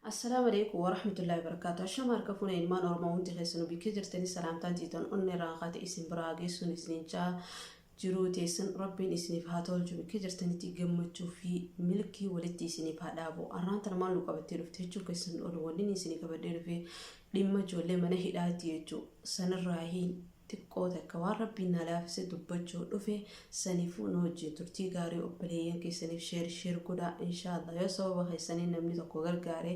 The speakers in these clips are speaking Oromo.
Assalaamu Aleeykum Warahmatullaahi Wabarakaatuh Ashama harka fuune ilmaan Oromoo hundi keessanuu bikka jirtanii salaamtaan tiitan onnee irraa kaate isin biraa geessuun isiniin jaa jiruu teessan rabbiin isiniif haa tolchu bikka jirtanitti gammachuu fi milkii walitti isiniif haa dhaabu arraan tana maal nu qabattee dhufte jechuu keessan olu wanni isinii qabadhee dhufe dhimma ijoollee mana hidhaatti jechuu sanirraahiin xiqqoo takka waan rabbiin naa laafise dubbachuu dhufe saniifuu nu wajjiin turtii gaarii obboleeyyan keessaniif share share godhaa inshaa Allah yoo sababa keessaniin namni tokko gargaare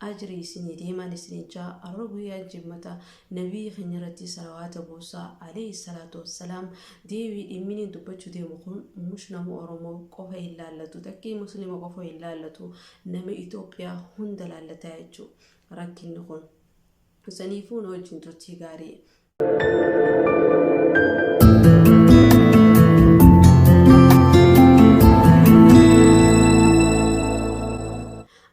ajrii isinii deemaan isiniin jaa arra guyyaan jimmata nabiyyi keenya irratti salawaata buusaa alayhi salaatu wassalaam deebii dhimminiin dubbachuu deemu kun mush nama oromoo qofa hin laallatu takkii muslima qofa hin laallatu nama Itoophiyaa hunda laallataa jechuu rakkinni kun saniifuu nu wajjiin turtii gaarii.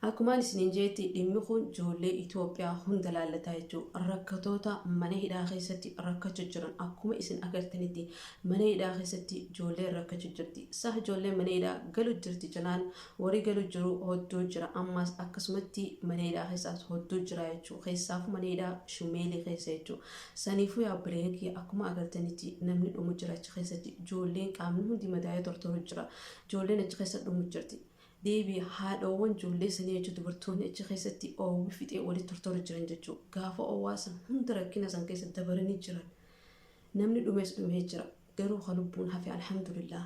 Akkumaan isiniin jeetti dhimmi kun ijoollee Itoophiyaa hunda laallataa jechuudha. Rakkatoota mana hidhaa keessatti rakkachuu jiran akkuma isin agartanitti mana hidhaa keessatti ijoolleen rakkachuu jirti. Sah ijoolleen mana hidhaa galu jirti jenaan warri galu jiru hodduu jira. Ammaas akkasumatti mana hidhaa keessaas hodduu jira jechuudha. Keessaafuu mana hidhaa shumeelii keessa jechuudha. Saniifuu yaa obboleeyyan kiyya akkuma agartanitti namni dhumu jira achi keessatti. Ijoolleen qaamni hundi madaa'ee tortoru jira. Ijoolleen achi keessa dhumu jirti. Deebi haadhoowwan ijoollee sanii jechuun dubartoonni achi keessatti oowwi fixee walitti tortoru jiran jechuudha. Gaafa oowwaa san hunda rakkina san keessa dabaranii jiran. Namni dhumes dhumee jira. Garuu ka lubbuun hafe alhamdulillah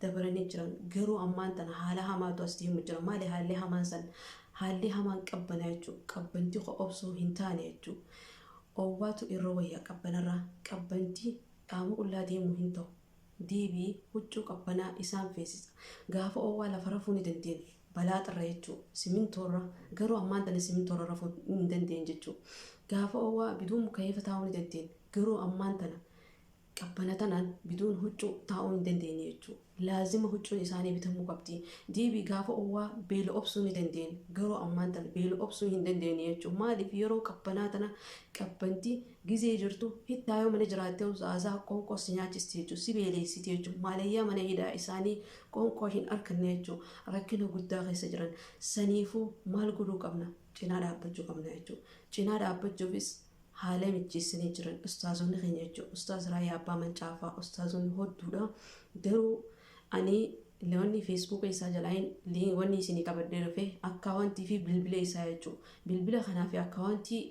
dabaranii jiran. Garuu ammaan tana haala hamaatu as deemu jira. Maali haalli hamaan san? Haalli hamaan qabbana jechuudha. Qabbanti ka obsuu hin taane jechuudha. Oowwaatu irra wayya qabbanarra. Qabbanti qaama qullaa deemuu hin ta'u. Deebii huccuu qabbanaa isaan feesisa. Gaafa oowwaa lafa rafuu ni dandeenye. Balaaxarra jechuudha. Simintoorra. Garuu ammaan tana simintoorra rafuu hin dandeenye jechuudha. Gaafa oowwaa biduun mukayeefa taa'uu ni dandeenye. Garuu ammaan tana Qabbana tanaan biduun huccuu taa'uu hin dandeenye jechuudha. Laazima huccuun isaanii bitamuu qabdi. Deebii gaafa owwaa beela obsuu ni dandeenye. Garuu ammaan tana beela obsuu hin dandeenye jechuudha. Maaliif yeroo qabbanaa tana qabbanti gizee jirtu hittaa yoo mana jiraattee zaazaa qoonqoo si nyaachisti jechuudha. Si beeleessiti jechuudha. Maalayyaa mana hidhaa isaanii qoonqoo hin arkanne jechuudha. Rakkina guddaa keessa jiran. Saniifuu maal godhuu qabna? Cinaa dhaabbachuu qabna jechuudha. Cinaa dhaabbachuufis haala mijjeessanii jiran ustaazonni keenya jechuudha. Ustaaz Raayyaa Abbaa Mancaafaa ustaazonni hodduudha. Garuu ani wanni feesbuuka isaa jalaa wanni isinii qabadhee dhufe akkaawwantii fi bilbila isaa jechuudha. Bilbila kanaa fi akkaawwantii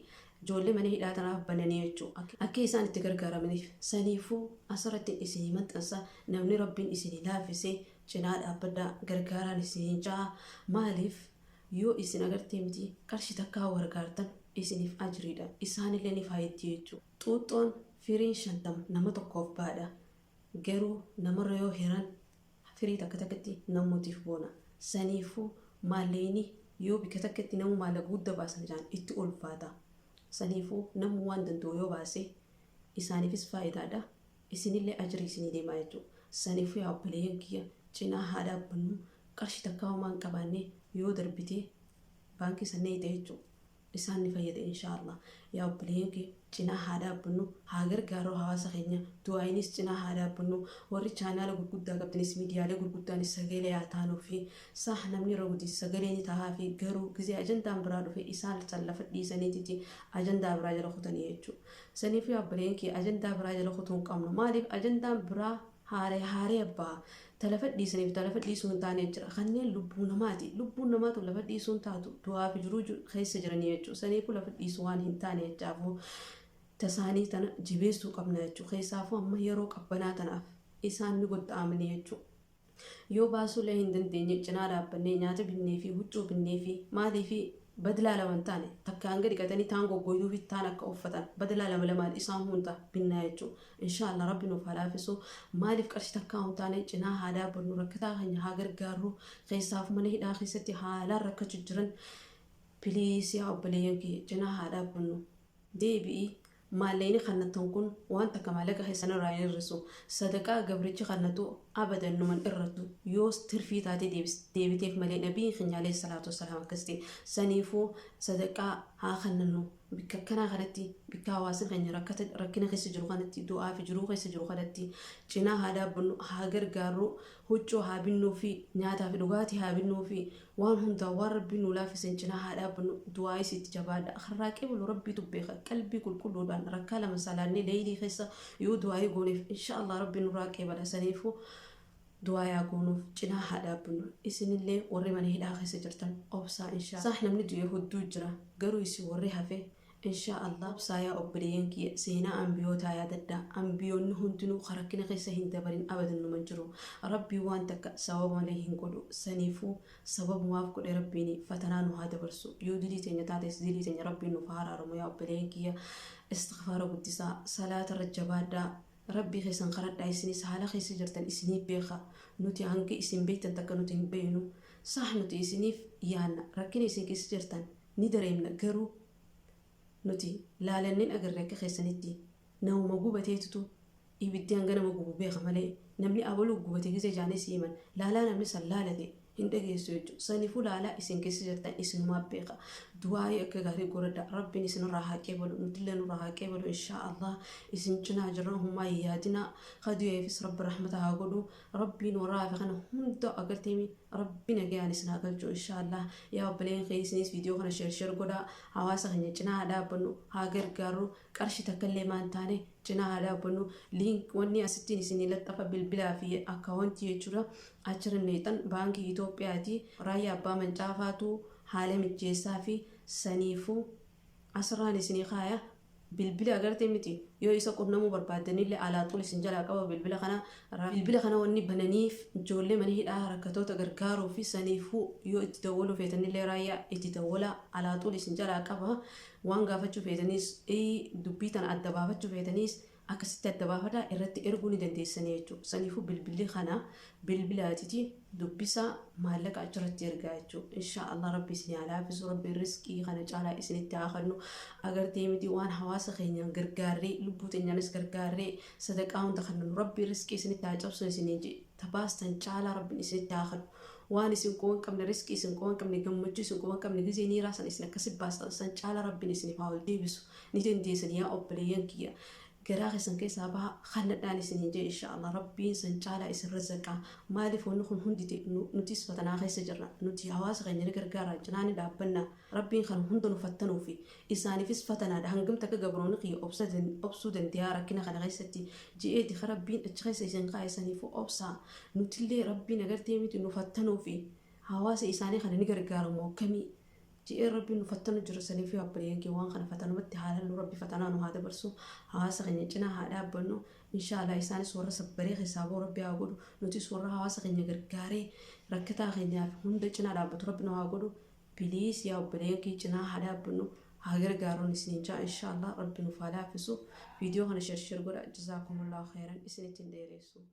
ijoollee mana hidhaa tanaaf bananii jechuudha. Akka isaan itti gargaaramaniif saniifuu asirratti isinii maxxansa namni rabbiin isinii laaffise cinaa dhaabbadhaa gargaaraan isinii ja'a maaliif Yoo isin agartee miti qarshi takkaa gargaartan isiniif ajriidha isaanillee ni faayiddi jechu. Xuuxxoon firiin 50 nama tokkoof baadha garuu namarra yoo hiran firii takka takkatti namootiif boona. Saniifuu maalleyni yoo bikka takkatti namu maallaqa gudda baasan ja'an itti ulfaata. Saniifuu namuu waan danda'u yoo baase isaaniifis faayidaadha isinillee ajrii isinii deemaa jechu. Saniifuu yaa obboleeyyan kiyya cinaa haa dhaabbannu Qarshi takkaa homaa hin qabaanne yoo darbite baankii san neeyxa jechu isaan ni fayyada inshaa Allah yaa obboleeyyan kee cinaa haa dhaabbannu haa gargaarru hawaasa keenya du'aayinis cinaa haa dhaabbannu warri chaanaala gurguddaa qabdanis miidiyaalee gurguddaanis sagalee haa taanuufi sah namni irra gudis sagalee ni tahaafi garuu gizee ajandaan biraa dhufe isaan san lafa dhiisaniititi ajandaa biraa jala kutanii jechu saniifuu yaa obboleeyyan kee ajandaa biraa jala kutuu hin qabnu maaliif ajandaan biraa Haaraya haaraya baha. Ta lafa dhiisaniif ta lafa dhiisuu hin taane jira. Kanneen lubbuu namaati. Lubbuun namaa tun lafa dhiisuu hin taatu. Du'aa fi jiruu keessa jiranii jechuudha. Saniifuu lafa dhiisuu waan hin taane jechaafuu tasaanii tana jabeessuu qabna jechuudha. Keessaafuu amma yeroo qabbanaa tanaaf isaan ni godda'amanii jechuudha. Yoo baasuullee hin dandeenye cinaa dhaabbannee nyaata binnee fi huccuu binnee fi maalii fi Badlaa lama hin taane takka hanga dhiqatanii taan goggoyduufi taan akka uffatan badlaa lama lamaan isaan hunda binnaa jechuu inshaa Allah rabbi nuuf haa laafisu maaliif qarshi takkaa hin taane cinaa haa dhaabbannu rakkataa keenya haa gargaarru keessaafu mana hidhaa keessatti haalaan rakkachu jiran piliis yaa obboleeyyan kiyya cinaa haa dhaabbannu deebi'i Maalleyni kannattan kun waan takka maallaqa keessan irraa hin hir'isu. Sadaqaa gabrichi kannatu abadan numa hin irrattu. Yoos tirfii taatee deebiteef malee Nabiin keenya aleyhi salaatu wassalaam akkas jedhe. Saniifuu sadaqaa haa kannannu. Bikka akkanaa kanatti, bikka hawaasni keenya rakkina keessa jiru kanatti, du'aa fi jiruu keessa jiru kanatti cinaa haa dhaabbannu, haa gargaarru, huccuu haa binnuu fi nyaataa fi dhugaatii haa binnuu fi waan hundaa waan Rabbiin nuu laaffiseen cinaa haa dhaabbannu. Du'aayis itti jabaadha. Karraa qeebalu Rabbiitu beeka. Qalbii qulqulluudhaan rakkaa lama salaannee leeylii keessa yoo du'aayii gooneef insha Allah Rabbiin nurraa qeebala. Saniifuu du'aa yaa goonuuf, cinaa haa dhaabbannu. Isinillee warri mana hidhaa keessa jirtan obsaa insha Saah namni du'e hudduu jira, garuu isin warri hafe insha Allah obsaa. Yaa obboleeyyan kiyya, seenaa ambiyootaa yaadadhaa. Ambiyoonni hundinuu ka rakkina keessa hin dabarin abadan numan jiru. Rabbiin waan takka sababa malee hin godhu. Saniifuu sababumaaf godhe Rabbiin fatanaa nu haa dabarsu. Yoo dilii teenya taates dilii teenya Rabbiin nuuf haa araaramu. Yaa obboleeyyan kiyya, istighfaara guddisaa, salaata irra jabaadhaa, Rabbii keessan kadhadhaa. Isinis haala keessa jirtan isiniif beeka. Nuti hanga isin beektan takka nuti hin beeknu. Sah, nuti isiniif yaanna, rakkina isin keessa jirtan ni dareemna, garuu nuti laalanneen agarre akka keessanitti namuma gubateetutu ibiddi hanga nama gubu beeka malee namni abaluu gubate gizee jaanii si himan laalaa namni san laalate hin dhageessu jechuudha. Saniifuu laalaa isin keessa jirtan isinumaa beeka. Du'aayii akka gaarii godhadha. Rabbiin isinirraa haa qeebalu. Nutillee nurraa haa qeebalu inshaa Allah. Isin cinaa jirra, humaa hin yaadinaa. Kadu'eefis Rabbi rahmata haa godhu. Rabbiin warra hafe kana hunda agarteemi Rabbi nagayaan isin haa galchu inshaa Allah. Yaa obboleen kee, isinis viidiyoo kana share share godhaa. Hawaasa keenya cinaa haa dhaabbannu. Haa gargaarru. Qarshii takka illee maan taane cinaa haa dhaabbannu. Link wanni asittiin isinii laxxafa, bilbilaa fi akkaawwantii jechuudha. Achirra neexan baankii Itoophiyaati. Raayyaa Abbaa Mancaafaatu haala mijjeessaa fi saniifuu asirraan isinii kaaya. Bilbila agartee miti, yoo isa qunnamuu barbaaddanillee alaaxul isin jalaa qaba bilbila kana. Bilbila kana wanni bananiif ijoollee mana hidhaa rakkatoota gargaaruu fi saniifuu yoo itti dawwaluu feetanillee Raayyaa itti dawwalaa, alaaxul isin jalaa qaba. Waan gaafachuu feetaniis, dubbii tana adda baafachuu feetaniis akkasitti adda baafataa irratti erguu ni dandeessanii jechuudha. Saniifuu bilbilli kana bilbilaatiti dubbisaa, maallaqa achirratti ergaa jechuudha. Inshaa Allah Rabbi isin haa laaffisu, Rabbi riskii kana caalaa isinitti haa kennu. Agartee miti, waan hawaasa keenyaan gargaarree, lubbuu teenyaanis gargaarree, sadaqaa hunda kennu, Rabbi riskii isinitti haa cabsu isiniin jedhe. Tabaastan caalaa Rabbiin isinitti haa kennu. Waan isin quba hin qabne, riskii isin quba hin qabne, gammachuu isin quba hin qabne, gizee niiraa san isin akkasi baastan san caalaa Rabbiin isiniif haa ol deebisu. Ni dandeessan yaa obboleeyyan kiyya. Garaa keessan keessaa baha kannadhaan isiniin jee, insha Allah Rabbiin san caalaa isin razaqaa. Maaliif wanni kun hundi nutis fatanaa keessa jirra. Nuti hawaasa keenya ni gargaara, cinaa ni dhaabbanna. Rabbiin kan hunda nu fattanuufi isaaniifis fatanaadha. Hangam takka gabroonni kiyya obsuu dandeeyaa rakkina kana keessatti je'eeti ka Rabbiin achi keessa isin kaa'e. Saniifuu obsaa. Nutillee Rabbiin agartee miti nu fattanuufi hawaasa isaanii kana ni gargaaramu akkamii je'ee Rabbiin nu fattanu jira. Saniifuu obboleeyyan kee, waan kana fatanumatti haa laallu. Rabbi fatanaa nu haa dabarsu. Hawaasa keenya cinaa haa dhaabbannu insha Allah. Isaanis warra sabbaree keessaa bahu Rabbi haa godhu. Nutis warra hawaasa keenya gargaaree rakkataa keenyaaf hunda cinaa dhaabbatu Rabbi nu haa godhu. Please yaa obboleeyyan kee, cinaa haa dhaabbannu, haa gargaaruun isiniin jaa. Insha Allah Rabbi nuuf haa laaffisu. Viidiyoo kana share share godha. Jazaakumullahu khairan, isinitti hin dheeressu.